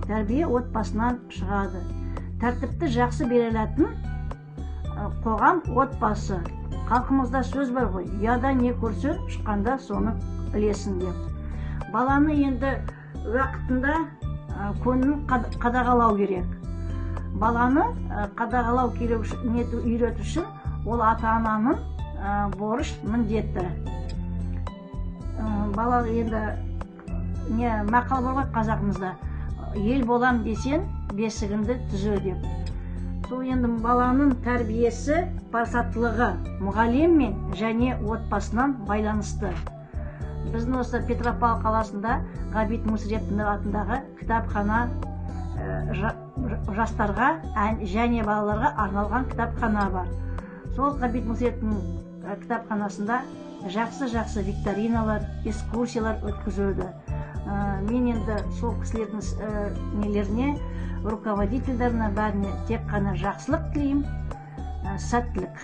Тәрбие отбасынан шығады. Тәртіпті жақсы бере алатын қоғам – отбасы. Халқымызда сөз бар ғой: «Ұяда не көрсең, шыққанда соны ілесің», – деп. Баланы енді уақытында көңілін қадағалау керек. Баланы қадағалау керек, нету, үйрету үшін ол ата ананың борыш, міндеті. Бала енді, не мақал бар ғой қазағымызда: «Ел болам десең, бесігіңді түзе», – деп. Сол енді баланың тәрбиесі, парасаттылығы мұғаліммен және отбасынан байланысты. Біздің осы Петропавл қаласында Ғабит Мүсіреповтің атындағы кітапхана, жастарға және балаларға арналған кітапхана бар. Сол Ғабит Мүсіреповтің кітапханасында жақсы жақсы викториналар, экскурсиялар өткізілді. Мен енді сол кісілердің нелеріне, руководительдеріне, бәріне тек қана жақсылық тілеймін, сәттілік.